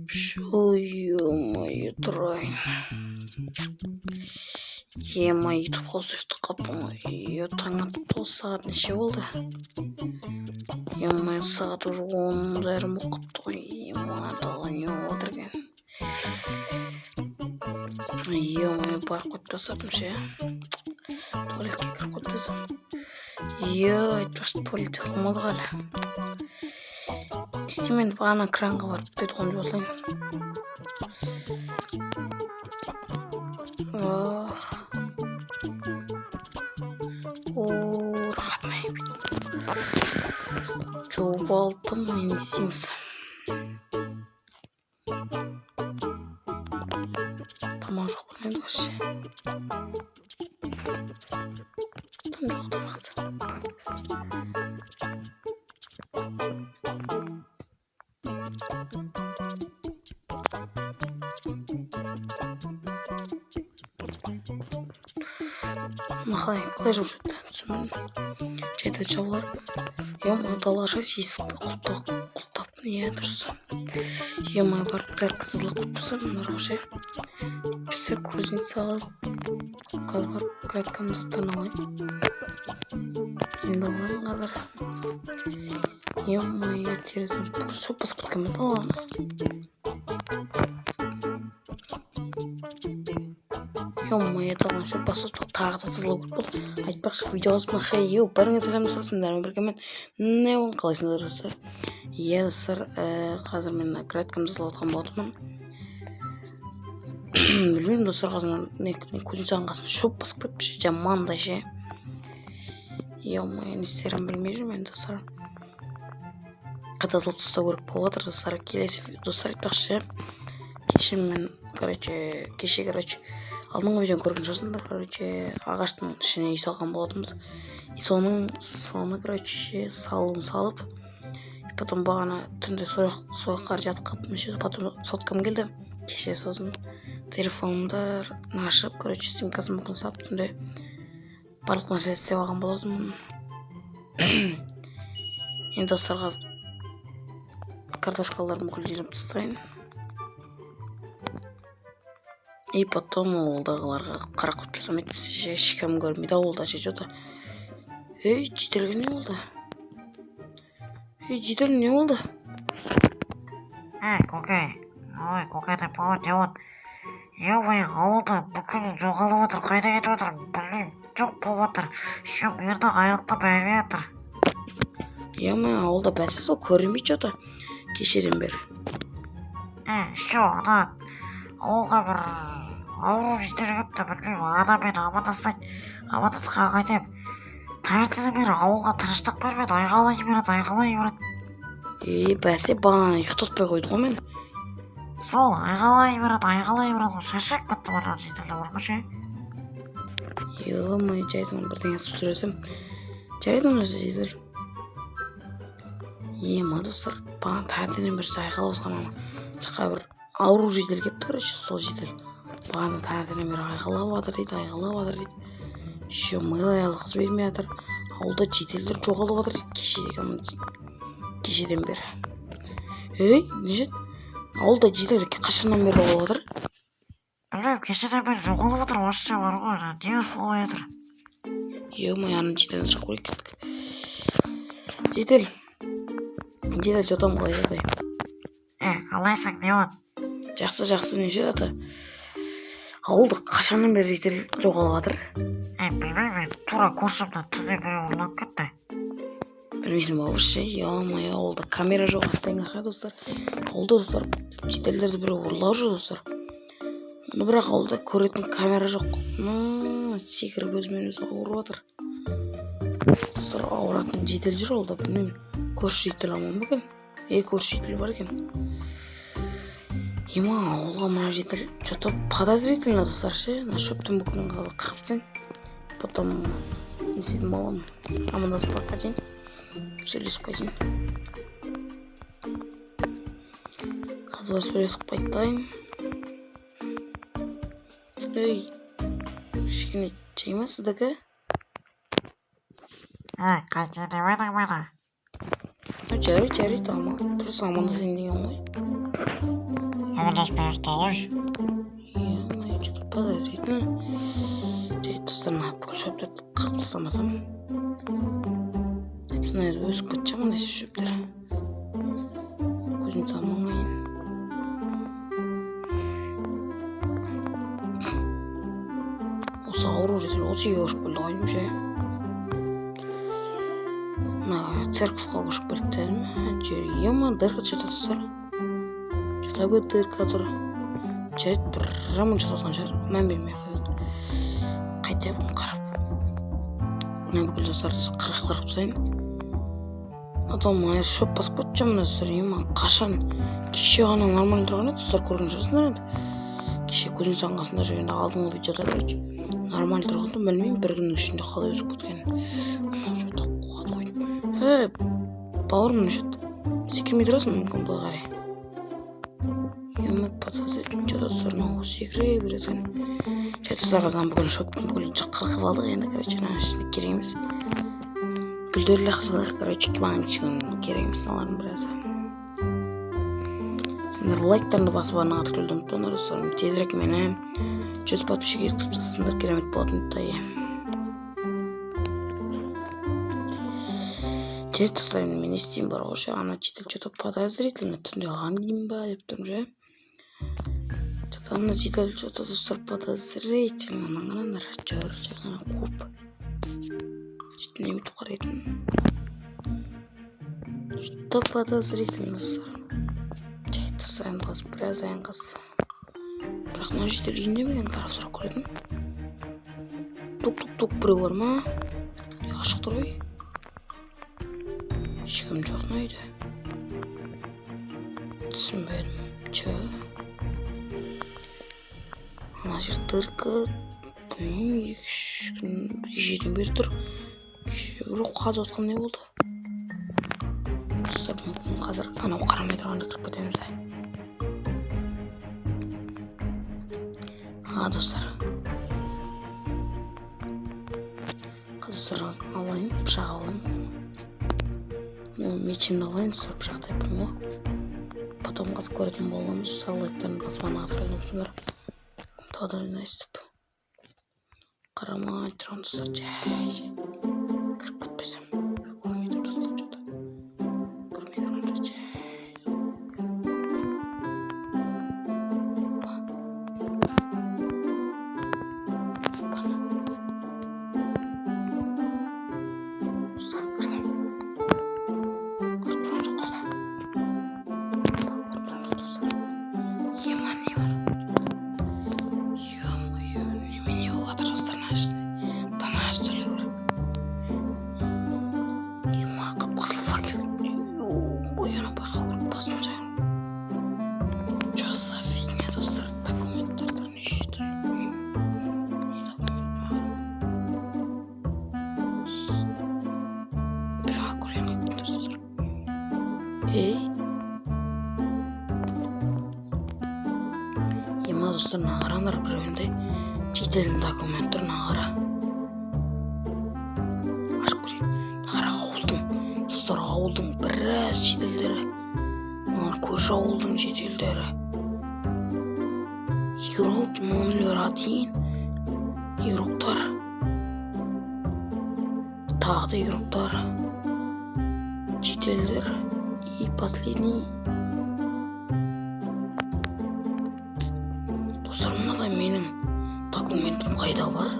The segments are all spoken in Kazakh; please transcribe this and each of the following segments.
Все, ё-моё, тұрайын. Ема, ютуб қосып ұйықтап қалыппын ғой. Е, таң атып 9 сағат неше болды? Ема, сағат уже 10:30 болып қалыпты ғой. Ема, дала не болып отыр екен? Ё-моё, барып қойып тастаппын ше. Туалетке кіріп қойып тастаппын. Е, айтпақшы, туалет жабылмады әлі. Не істеймін енді, ана кранға барып бет қолымды жуа салайын. Ох. О, рахат. Жуып алдым, енді не істейміз? Тамақ жоқ па енді вообще? Там жоқ тамақты. Мына қалай жауып жатты, түсінбедім. Жайда жабылар. Ё-моё, далаға шығайыншы, есікті құлыптаппын. Иә, дұрыс. Ё-моё, барып грядка тазалап қойып тастадым мыналарға ше. Әйтпесе кузницаға қазір барып грядканың заттарын алайын. Енді алайын қазір. Ё-моё, терезені бүкіл шөп басып кеткен ба даланы? Ё-моё, даланы шөп басып тағы да тазалау керек болды. Айтпақшы, видеомыз хей, йоу, бәріңе сәлем, достар, сіздермен бірге мен Неон. Қалайсыңдар, достар? Иә, достар, қазір мен грядкамды тазалап жатқан болатынмын. Білмеймін, достар, қазір не кузницаның қасына шөп басып кетіпті ше, жамандай ше. Ё-моё, не істерімді білмей жүрмін енді, достар. Тазалап тастау керек болып жатыр, достар. Келесі, достар, айтпақшы, кеше мен, короче, кеше, короче, алдыңғы видеоны көрген шығарсыңдар, короче, ағаштың ішіне үй салған болатынбыз. И соны, короче, салуын салып, потом бағана түнде сол жаққа жатып қалыппын ше, потом соткам келді кеше, сосын телефонымды ашып, короче, симкасын бүкіл салып, түнде барлық нәрсе істеп алған болатынмын. Енді, достар, қазір картошкаларын бүкіл жинап тастайын. И потом ауылдағыларға қарап қойып тастасам, әйтпесе ешкім көрмейді ауылда ше, че-то. Ей, жительге не болды? Ей, житель, не болды? Ей, көке, ой, көке деп қойған не болды? Ё-моё, ауылда бүкіл жоғалып жатыр, қайда кетіп жатыр, білмеймін, жоқ болып жатыр. Еще мирді айлықты бермей жатыр. Ё-моё, ауылда бәсе сол көрінбейді че-то кешеден бері. Ей, еще ана ауылға бір ауру житель келіпті, білмеймін, адаммен амандаспайды, амандасқан қайтемін. Таңертеңнен бері ауылға тыныштық бермеді, айғайлай береді, айғайлай береді. Е, бәсе, бағана ұйықтатпай қойды ғой мені. Сол айғайлай береді, айғайлай береді, шаршап кеттім ана жительден бар ғой ше. Ё-моё, жарайды, оны бірдеңе қылып сөйлесем. Жарайды, оны житель. Ема, достар, бағана таңертеңнен бері айқайлап отқан ана жаққа бір ауру житель келіпті, короче, сол житель. Бағана таңертеңнен бері айқайлап жатыр дейді, айқайлап жатыр дейді. Еще мыло алғызып бермей жатыр. Ауылда жительдер жоғалып жатыр дейді кешеден бері. Ей, не жет? Ауылда житель қашаннан бері жоғалып жатыр? Білмеймін, кешеден бері жоғалып жатыр, вообще бар ғой, не солай жатыр. Ё-моё, ана жительді шақырып көрейік, кеттік. Житель, житель, че там, қалай жағдай? Е, қалайсың, не болды? Жақсы, жақсы, не ше, ата? Ауылда қашаннан бері житель жоғалып жатыр? Е, білмеймін енді, тура көршімнен түнде біреу ұрлап кетті. Білмейсің ба вообще? Ё-моё, ауылда камера жоқ аттайын, достар. Ауылда, достар, жительдерді біреу ұрлап жүр, достар. Но бірақ ауылда көретін камера жоқ. Ну, секіріп өзімен өзі ауырып жатыр. Достар, ауыратын житель жүр ауылда, білмеймін. Көрші житель аман ба екен? Ей, көрші житель бар екен. Ема, ауылға мына житель че-то подозрительно, достар, ше. Мына шөптің бүкілін қырқып тастайын. Потом не істейтін боламын? Амандасып барып қайтайын. Сөйлесіп қайтайын. Қазір барып сөйлесіп қайтайын. Ей, кішкене жай ма сіздікі? Ей, қайтейін деп едің мені? Жарайды, жарайды, аман, просто амандасайын деген ғой. Амандаспай ақ та қой. Е, что-то подозрительно. Жарайды, достар, мына бүкіл шөптерді қырып тастамасам, мына өсіп кетті жаман десе шөптер. Көзіне салмаңайын. Осы ауру житель осы үйге көшіп келді ғой деймін ше. Мына церковьқа көшіп келді дедім. Жер ема дырка что-то, достар. Что-то бір дырка тұр. Жарайды, бір жаман жасап жатқан шығар, мән бермей ақ қояйық. Қайта бұны қарап. Мына бүкіл достарды қырқып қырқып тастайын. А то мына шөп басып кетті мына достар. Ема қашан кеше ғана нормально тұрған еді, достар, көрген шығарсыңдар енді. Кеше кузнецаның қасында жүргенде алдыңғы видеода, короче, нормально тұрған да, білмеймін бір күннің ішінде қалай өсіп кеткенін. Анау что-то қуады ғой. Е, бауырым, не секірмей тұрасың мүмкін былай қарай. Ема подозрительно что-то, достар, мынау секіре береді екен. Жарайды, достар, қазір бүкіл шөптің бүкіл қырқып алдық енді, короче, мынаның ішінде керек емес. Гүлдерді лақсалайық, короче, маған кішкене керек емес мыналардың біразы. Сендер лайктарыңды басып арнаға тіркелуді ұмытпаңдар, достар. Тезірек мені 100 подписчикке жеткізіп тастасаңдар, керемет болатын еді. Жарайды, достар, енді мен не істеймін бар ғой ше, ана житель что-то подозрительно түнде алған деймін ба деп тұрмын ше. Что-то ана житель что-то, достар, подозрительно. Мына қараңдар, жүр жаңа қуып. Сөйтіп не бүйтіп қарайтын. Что подозрительно, достар. Жарайды, достар, енді қыз біраз айын қыз. Бірақ мына житель үйінде ме екен, қарап сұрап көретін. Тук тук тук, біреу бар ма? Ашық тұр ғой. Ешкім жоқ мына үйде. Түсінбедім. Че? Ана жер дырка. Білмеймін, 2-3 күн кешеден бері тұр. Кеше біреу қазып жатқан не болды? Достар, мүмкін қазір анау қарамай тұрғанда кіріп кетеміз. А, достар. Қазір алайын, пышақ алайын. Мечімді алайын, достар, пышақ тайпын ғой. Потом қазір көретін боламыз, достар, лайктарын басып арнаға тіркелуді ұмытпаңдар. Тағы да өйстіп қарамай тұрамын, достар, жай жай. Кіріп кетпесем. Көрмей тұр, достар, что-то. Көрмей тұрған жай. Достар, кірдім. Көріп тұрған жоқ қайда. Көріп тұрған жоқ, достар. Ема не бар? Ё-моё, немене болып жатыр, достар, мына ішінде? Донаш төлеу керек. Ема қып-қызыл факел. Ё-моё, ана байқау керек басын жайын. Чё за фигня, достар? Документтер тұр, неше түрлі. Не документ маған? Бір көрейін қойып достар. Ей. Ема, достар, мына қараңдар, біреуінде жительдің документі тұр, мына қара. Ашып көрейін. Мына қара, ауылдың, достар, ауылдың біраз жительдері. Мына көрші ауылдың жительдері. Игрок номер 1. Игроктар. Тағы да игроктар. Жительдер. И последний. Достар, мынада менің документім қайда бар?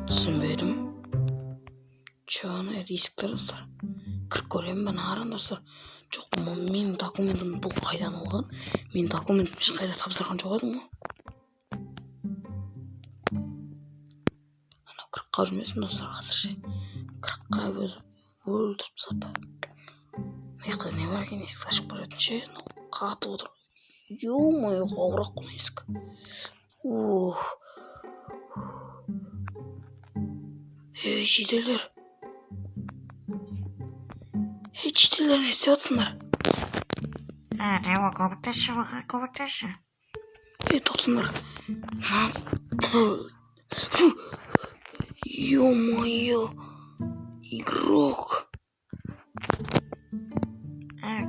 Түсінбедім. Че, ана рисктер, достар. Кіріп көремін бе, мына достар. Жоқ, менің документім бұл қайдан алған? Мен документім ешқайда тапсырған жоқ едім ғой. Анау кіріп қалып жүрмесін, достар, қазір ше. Кіріп қалып өзі өлтіріп тастап. Мына жақта не бар екен, есікті ашып көретін ше. Қатып отыр. Ё-моё, қауырақ қой есік. Ух. Ей, жительдер. Ей, жительдер, не істеп жатсыңдар? Не ол, көмектесші маған, көмектесші. Ей, тоқтаңдар. Фу. Ё-моё. Игрок.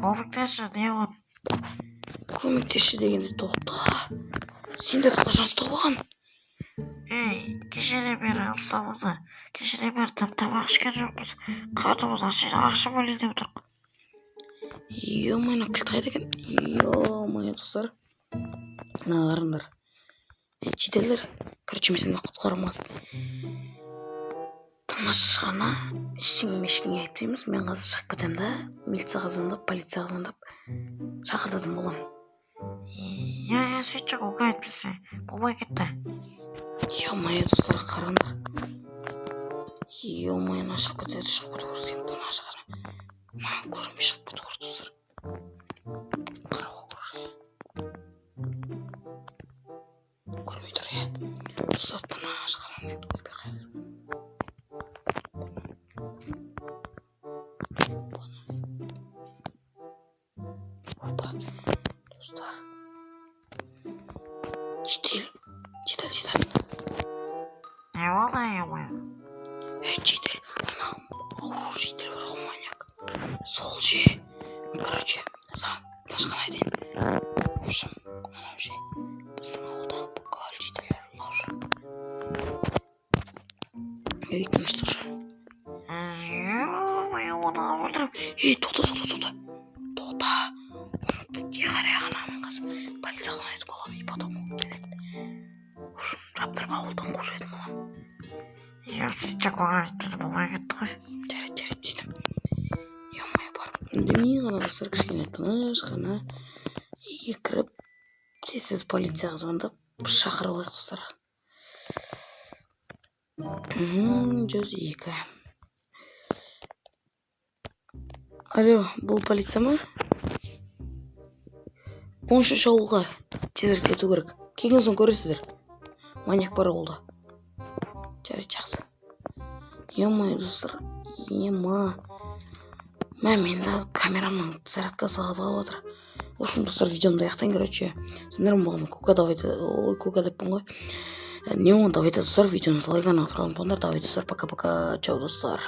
Көмектесші, не ол? Көмектесші дегенде, тоқта, сендер қашан ұстап алған? Ей, кешеден бері ұстап алды. Кешеден бері тым тамақ ішкен жоқпыз. Қарнымыз ашиды, ашып өлейін деп тұрмыз. Ё-моё, мына кілт қайда екен? Ё-моё, достар, мына қараңдар. Ей, жительдер, короче, мен сені құтқарамын қазір. Тыныш қана, ештеңе ешкімге айтпаймыз. Мен қазір шығып кетемін да, милицияға звондап, полицияға звондап, шақыртатын боламын. Иә, иә, сөйтші, көке, әйтпесе болмай кетті. Ё-моё, достар, қараңдар. Ё-моё, мына шығып кетеді, шығып кету керек деймін. Тыныш қана, маған көрінбей шығып кету керек, достар. Қарап короче, көрмей тұр, иә, достар. Тыныш қана. Ойбай, қайда? Опа, достар, жедел, жедел, жедел! Не болды, ё-моё? Ей, жедел, ана ауру жедел бар ғой, маньяк, сол ше. Короче, саған тыныш қана айтайын. В общем, анау ше, біздің ауылдағы бүкіл жительдер ұрлап жүр. Ей, тыныш тұршы. Ё-моё, оны өлтіріп. Ей, тоқта, тоқта, тоқта, тоқта! Оны тихаря ғана, мен қазір полицияға айтып аламын, и потом ол келеді. В общем, жаптырып, ауылдан қуып жіберетін боламын. Иә, сөйтші, көке, әйтпесе болмай кетті ғой. Жарайды, жарайды, сөйтемін. Ё-моё, барып үндемей ғана, достар, кішкене тыныш қана үйге кіріп, тез тез полицияға звондап, шақырып алайық, достар. 102. Алло, бұл полиция ма? 13-ауылға тезірек кету керек. Келген соң көресіздер, маньяк бар ауылда. Жарайды, жақсы. Ё-моё, достар, ема, мә, менде камерамның зарядкасы аз қалып жатыр. В общем, достар, видеомды аяқтайын. Короче, сендер маған кока, давайте, ой, кока деппін ғой, не оны, давайте, достар, видеоны лайк, ұмытпаңдар. Давайте, достар, пока пока, чао, достар.